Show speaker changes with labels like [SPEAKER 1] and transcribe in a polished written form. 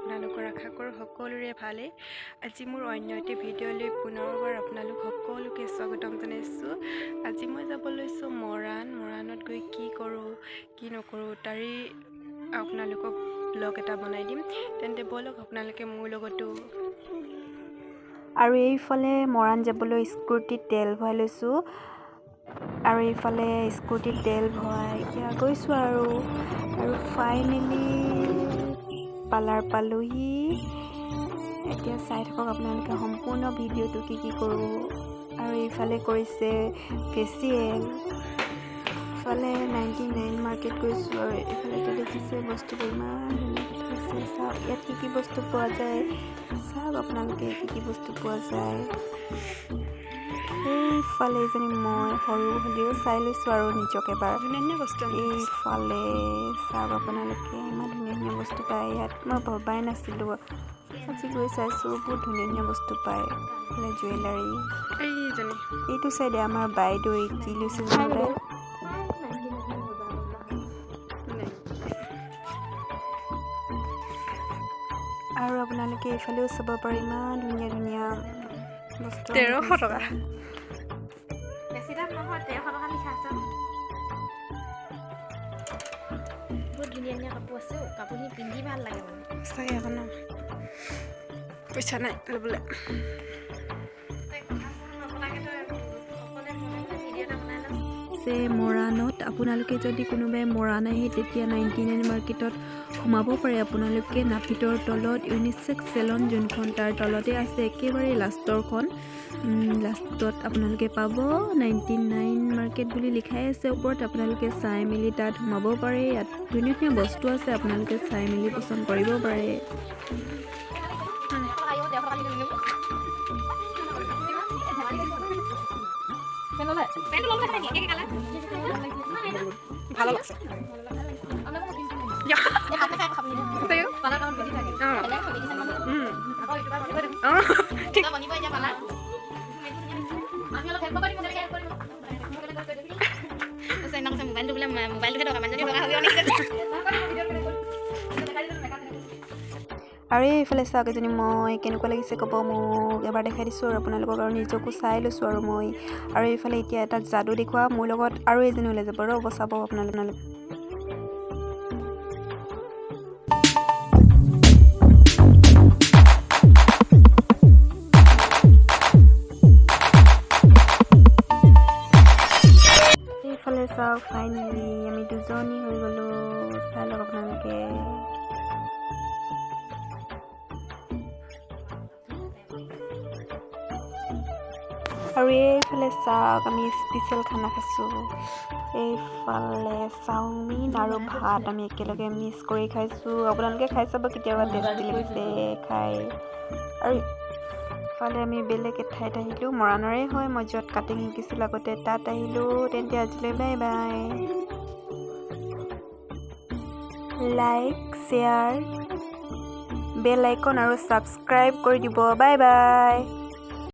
[SPEAKER 1] আপোনালোকৰ আশা কৰোঁ সকলোৰে ভালেই। আজি মোৰ অন্য এটি ভিডিঅ'লৈ পুনৰবাৰ আপোনালোক সকলোকে স্বাগতম জনাইছোঁ। আজি মই যাব লৈছোঁ মৰাণ। মৰাণত গৈ কি কৰোঁ কি নকৰোঁ তাৰেই আপোনালোকক ব্লগ এটা বনাই দিম। তেন্তে ব'লক আপোনালোকে মোৰ লগতো।
[SPEAKER 2] আৰু এইফালে মৰাণ যাবলৈ স্কুটিত তেল ভৰাই লৈছোঁ। আৰু এইফালে স্কুটিত তেল ভৰাই এতিয়া গৈছোঁ আৰু আৰু ফাইনেলি পাৰ্লাৰ পালোহি। এতিয়া চাই থাকক আপোনালোকে সম্পূৰ্ণ ভিডিঅ'টো, কি কি কৰোঁ। আৰু এইফালে কৰিছে ফেচিয়েল। ইফালে 99 মাৰ্কেট গৈছোঁ আৰু এইফালে এতিয়া দেখিছে বস্তুবোৰ ইমান ধুনীয়াকৈ থৈছে। চাওক ইয়াত কি কি বস্তু পোৱা যায়। চাওক আপোনালোকে কি কি বস্তু পোৱা যায়। এইফালে এজনী মই সৰু হ'লেও চাই লৈছোঁ আৰু নিজক এবাৰ।
[SPEAKER 1] ধুনীয়া ধুনীয়া বস্তু আনি থৈছে।
[SPEAKER 2] এইফালে চাওক আপোনালোকে, ইমান ধুনীয়া ধুনীয়া বস্তু পায় ইয়াত। মই ভবাই নাছিলোঁ, আজি গৈ চাইছোঁ, বহুত ধুনীয়া ধুনীয়া বস্তু পায়। এইফালে জুৱেলাৰী।
[SPEAKER 1] এইজনী।
[SPEAKER 2] এইটো চাইডে আমাৰ বাইদেৱে কি লৈছে জানো তাই।
[SPEAKER 1] নাই।
[SPEAKER 2] আৰু আপোনালোকে এইফালেও চাব পাৰে, ইমান ধুনীয়া ধুনীয়া বস্তু আনি
[SPEAKER 1] 1300
[SPEAKER 2] থৈছে।
[SPEAKER 1] টকা।
[SPEAKER 3] বেছি দাম নহয়, 1300 টকা লিখা আছে। বহুত ধুনীয়া ধুনীয়া কাপোৰ আছে অ'। কাপোৰখিনি পিন্ধি ভাল লাগে মানে।
[SPEAKER 1] সঁচাকৈ আকৌ ন, পইচা নাই ল'বলৈ।
[SPEAKER 3] তই কথা চথা নপতাকে তই অকলে বনাই পেলাই ভিডিঅ' এটা বনাই ল।
[SPEAKER 2] আছে মৰাণত। আপোনালোকে যদি কোনোবাই মৰাণ আহে, তেতিয়া 99 মাৰ্কেটত সোমাব পাৰে আপোনালোকে। নাপিতৰ তলত ইউনিচেক্স চেলন যোনখন, তাৰ তলতে আছে, একেবাৰে লাষ্টৰখন। লাষ্টত আপোনালোকে পাব, 99 মাৰ্কেট বুলি লিখাই আছে ওপৰত। আপোনালোকে চাই মেলি তাত সোমাব পাৰে। ইয়াত ধুনীয়া ধুনীয়া বস্তু আছে, আপোনালোকে চাই মেলি পচন্দ কৰিব পাৰে।
[SPEAKER 3] 100 টকা আহিব, 150 টকা লিখি ল'ব। পেণ্টটো ল'বলৈ নেকি একে কালাৰ?
[SPEAKER 1] ভাল লাগছে। অঁ অঁ ঠিক।
[SPEAKER 3] বনিব এতিয়া পালা। আমি অলপ হেল্প কৰি দিম, কেনেকৈ হেল্প কৰিম? কৈছে, এনেকুৱা কৈছে, মোবাইলটো বোলে মোবাইলটোহে দৰকাৰ, মানুহজনী দৰকাৰ হ'ব নেকি?
[SPEAKER 2] আৰু এইফালে চাওক এজনী মই, কেনেকুৱা লাগিছে ক'ব মোক। এবাৰ দেখাই দিছোঁ আৰু আপোনালোকক আৰু নিজকো চাই লৈছোঁ আৰু মই। আৰু এইফালে এতিয়া এটা যাদু দেখুওৱা, মোৰ লগত আৰু এজনী ওলাই যাব, ৰ'ব চাব আপোনালোক। এইফালে চাওক, ফাইনেলি আমি দুজনী হৈ গ'লোঁ। চাই লওক আপোনালোকে। আৰু এইফালে চাওক, আমি স্পেচিয়েল খানা খাইছোঁ। এইফালে চাওমিন আৰু ভাত আমি একেলগে মিক্স কৰি খাইছোঁ। আপোনালোকে খাই চাব কেতিয়াবা, টেষ্টি লাগিছে খাই। আৰু ইফালে আমি বেলেগ এঠাইত আহিলোঁ, মৰাণৰে হয়, মই য'ত কাটিং শিকিছিলোঁ আগতে তাত আহিলোঁ। তেন্তে আজিলৈ bye bye. Like, share, bell icon আৰু ছাবস্ক্ৰাইব কৰি দিব। Bye bye.